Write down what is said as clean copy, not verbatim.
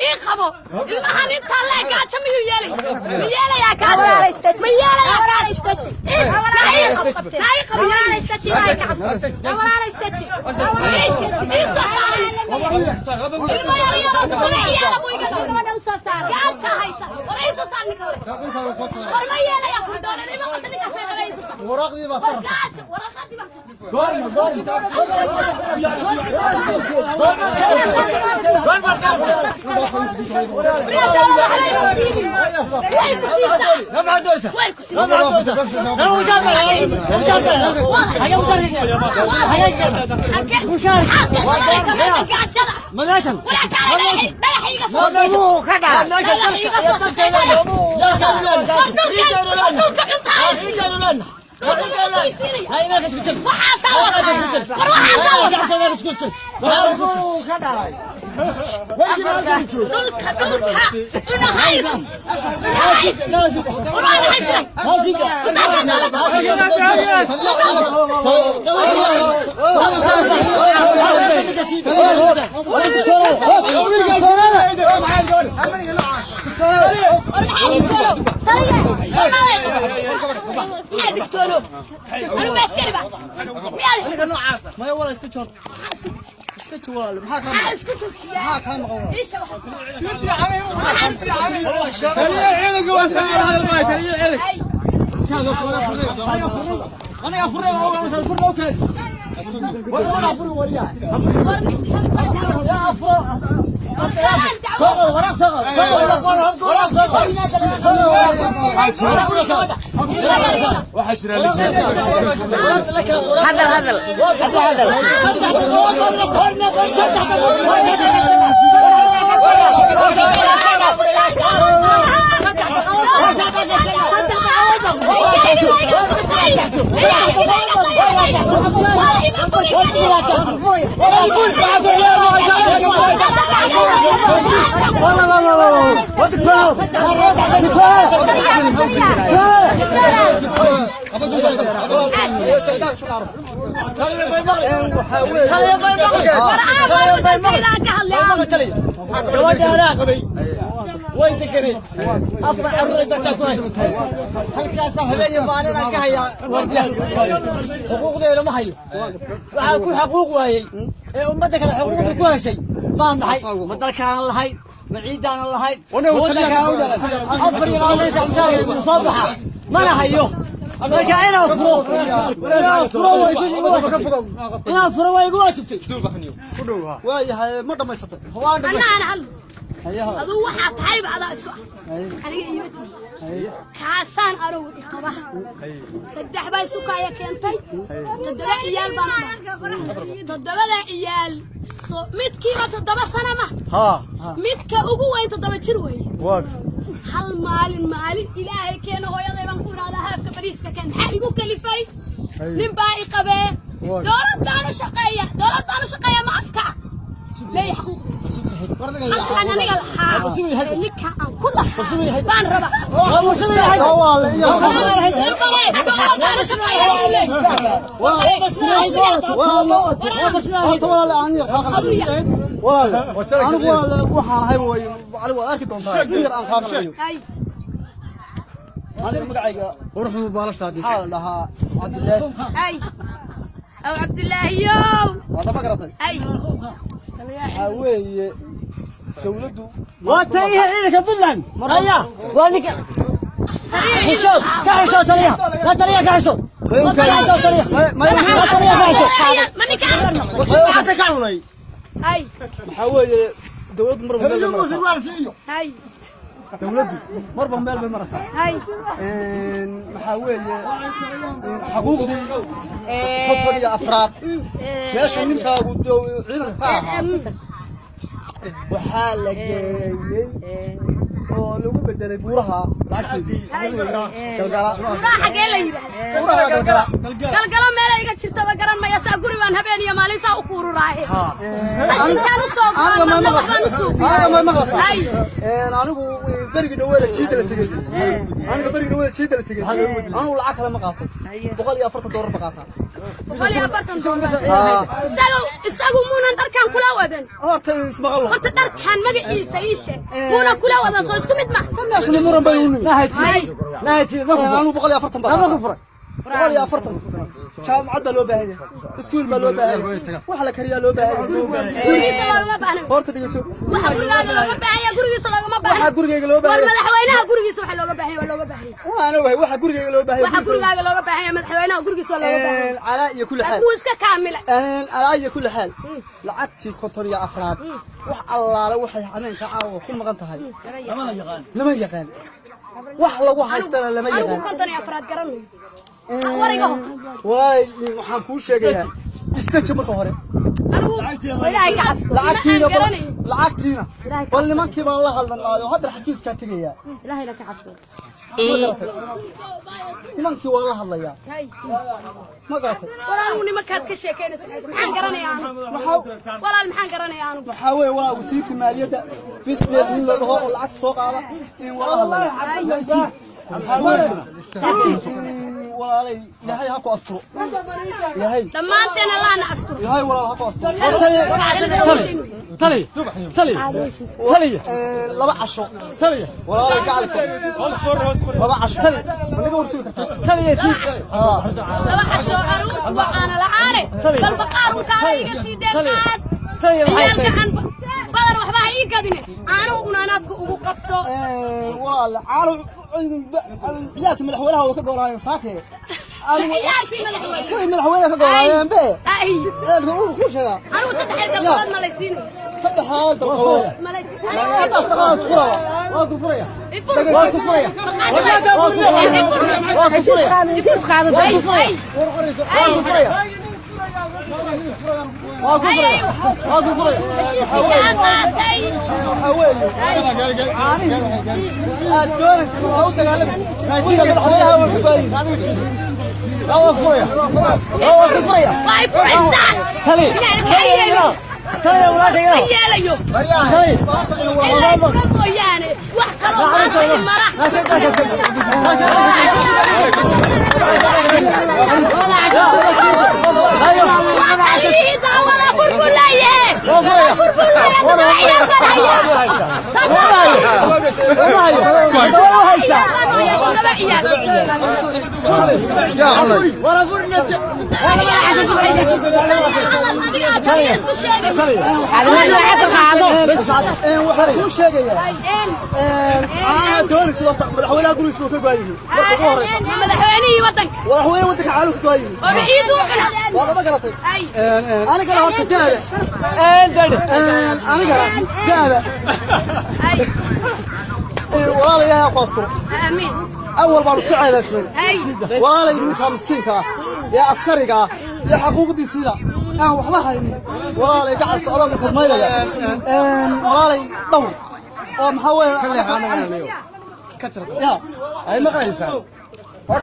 Ii qabo ilmahan intaa leeg. Gaajo miyuu yeelay? Ma yeelayaa gaajo? Ma yeelayaa gaajo? Naa ii qabo, naa ii qabo. Ii soo saar ilmo yar yaroo 7 ciyaala buu iga dhalay. Gaaja haysa. War, ii soo saar ninka hore. War, ma yeelaya kuri dowladnimo qabta ninkaas ee qaba. Ii soo saar. War, gaajo, waraqadii baan. Goorma, goorma? Waryaa, dowladda waxbay ma siinin. Way ku siisaa, way ku siisaa. Maxaad ka qabanaysaa meesha gaajada? Waraa, kaalay, dhagax iiga soo, dhagax iiga soo shaqey, dhagax. War dhulka, war dhulka cunta haysi, dhulka cunta siinaya. Waxaasaa wataa. War, waxaasaa wataa. Dhulka, dhulka una haysi, una haysi. War, waana haysina. Wasaasaa dowladda. War, maxaa digtoono? Maxaa digtoono? Anu ma askari ba miyaad? Maya walaal, iska joor, iska joor walaal. Maxaa kaa Maxaa maqan? isku tujiyaa? Maxaa kaa maqan walaal? Isha waxa isku, maxaan isku tujiyaa? Ay. War, ninkan dacwo. Waxaa jira. Hadal, hadal, hadal, hadal. Gabadha anaa qabay, way deganay, afar carruur ay dartaa ku haysa. Halkaasaa habeen iyo maalin aan ka hayaa wardiya. Xuquuqdeeda ma hayo. Waxaan ku xaquuq waayey ee ummadda kale xuquuqda ku heshay baan maxay? Ma dalkaanan lahayn? Ma ciidaanan lahayn? Ma waddankaanan u dhalan? 24 saac mushaarka soo baxa mana hayo. Marka inaan furo, inaan furo way igu waajibtay, inaan furo way igu waajibtay. Waayahay, ma dhammaysatay? Waan dhammaystay. Annaana hadlo. Hayaha. Aduu waxaa tahayba adaa isu ah. Aniga iima tihi. Kaasaan anugu iqaba. Saddex baa isu kaaya keentay. 7 ciyaal baan u dhalay. Toddobada ciyaal so midkiiba 7 sano ma midka ugu weyn 7 jir weeye. Hal maalin, maalin Ilaahay keeno, hooyaday baan ku idhahdaa haafka bariiska keen. Maxaa igu kalifay? Nin baa i qabee. Dowlad baan u shaqeeya, dowlad baan u shaqeeya. Ma afka meey xaquuq halkaan aniga lahaa ee ninka aan ku lahaa baan rabaa. Dowlad baan u shaqeeya igu leeyahay. Horta walaal, aan yar kaa qaldan walaal. Anigu walaal waxaan ahay way cali, waad arki doontaa in yar aan kaa qaldayo. Hay. Aniga magacayga Quruxdu baalashaadii. Maxaa la dhahaa? Cabdilaahi. Hay, aw Cabdilaahiyow. Waad ma garatay? Hay. Waxaa weeye dowladdu Waa taliyaha ciidanka Puntland. Haya, waa ninka xishood ka xishood taliyaha. La taliyaha ka xishood, ka xishood taliyaha, la taliyaha ka xishood. Ma ninkaan Gacanta ka cunay. Hay. Maxaa weeye, dowladdu marba meel bay maraysaa. Hay. Dowladdu marba meel bay maraysaa. Hay. Maxaa weeye, xaquuqdii 54aad meesha ninkaagu ciidanka ka ahaa waxaa la geeyey oo lagu bedelay buuraha lacagteedii Galgala. Buuraha xaggee la yidhaahda? Buuraha Galgala. Galgalo meela iga jirtaba garan maya. Saa guri baan habeen iyo maalin saa u kuururaaye. Qashinkaan u soo guraa, marna waxbaan u suubiyaa. Aniga ma maqlaysaa? Hay. Anigu berigi dhaweeda jiida la tegey, aniga berigi dhaweeda jiida la tegey, anigu lacag kale ma qaato, $140 ma qaataa. 140 doolar. Isagu muunan dharkan kula wadan? Horta ismaqallo. Horta dharkan magaciisa ii sheeg, muunan kula wadan? Soo isku mid ma? Meesha muran bay u nimi. Hay. Anu 140 baa, 140. Jaamacad baa loo baahan yahay, iskuul baa loo baahan yahay, wax la kariyaa loo baahan yahay. Gurigiisa loogama baahna. Horta dhegeyso. Waxa gurigaaga looga baahan yahay gurigiisa loogama baahna. Waxa gurigayga loo War baahan yahay. Madaxweynaha gurigiisa waxa looga baahan yahay waa looga baahan yahay. Waana wahay waxa gurigayga loo baahan Waxa yahay. gurigaaga looga baahan yahay madaxweynaha gurigiisa waa looga baahan yahay. Calaa iyo kulli xaal. Wuu iska kaamilay. Calaa iyo kulli xaal, lacagtii 54aad wax allaale waxay habeenka caawa ku maqan tahay lama yaqaan, wax lagu haystana lama Anigu yaqaan. 54aad garanayo wariga ho. Walahi waxaan kuu sheegayaa, istaji marka hore. Anigu Ilaahay ka cabso. Lacagtiina Ma aan garanayo. Lacagtiina bal nimankii baan la hadlanaayo, hadda xafiiskaa tegayaa. Ilaahayna ka cabso. Ma garatay? Nimankii waan la hadlayaa. Hay. Ma garatay? War anigu nimankaad ka sheekeynaysa maxaan garanayaa anigu? Maxaa? Walaal, maxaan garanayaa anigu? Waxaa weeye waa wasiirka maaliyadda bisbeed in la dhaho oo lacagta soo qaada in wala hadlaya. Waxaa weeye walaalay, Ilaahay ha ku asturo, Ilaahay. Dhammaanteen Allahna asturo. Ilaahay walaal ha ku asturo. Tali, tali, tali. 2 casho. Tali. Walaalay gacalso, 2 casho ma naga warsugi kartaa? Tali si. 2 casho caruurtu waa caana la'aane. Bal baqaar un kaala iga sii deeqaad. Tali. Ciyaal gacan badan waxba ha ii gadine, caanuhu unaan afka ugu qabto. Walaal, caano ciyaalka madaxweynaha way ka goonaayeen saake. Ciyaalkii madaxweyne? Kuwii madaxweynaha ka goonaayeen be. Ay. Ciyaalka uu ku sheegaa. Anigu saddex dalqood ma laysiinay? Saddexaad dalqalood. Ma laysiin. Haddaas dhaqaas furaba. Waa ku furaya. Ifur. Waa ku furaya. Waa ku furaya. Heshiis qaado. Ay ay. War qorayso. Waa ku furaya. Waa ku furaya. Waa ku furaya. Heshiiskii kaa qaatay. Waxaa weeye caanihii aad doonaysa waa u dagaalamaysa, guriga madaxweynaha waa ku baayin. Waa ku furaya. Waa ku furaya. Waa i furaysaa. Tali. Ilaahay maxaa yeelayo? Tali walaasha. Ma yeelayo. Tali. Ilaa fura mooyaane wax kaloo maanta i mara. Waa taliyihii daawada, fur buu leeyahay, fur buu leeyahay. 7 ciyaal baan hayaa. 7 ciyaal baan hayaa, 7 ciyaal. 7 ciyaal adiga taliya isku sheegay. Lacagta qaado bas. Waxaan kuu sheegayaa, caanaha doonaysa horta madaxweynaha gurigiisa waa ka go'an marka ugu horeysa. Madaxweynihii waddanka? Madaxweyne waddanka caanuhu ka go'an yihiin. Oo ciid u cuna. Waad ama garatay? Ay. Anigana horta daaba, anigana daaba. Ay. Walaala, Ilaahay ha ku asturo. Aamiin. Awal baanu si ceebaysnay. Ay. Walaalay, ninka miskiinka ah ee askariga ah iyo xaquuqdiisiina aan waxba haynin, walaalay gacan socda ma kormaynaya. Walaalay dhowr oo maxaa weeye ya Ay maqlaysaa.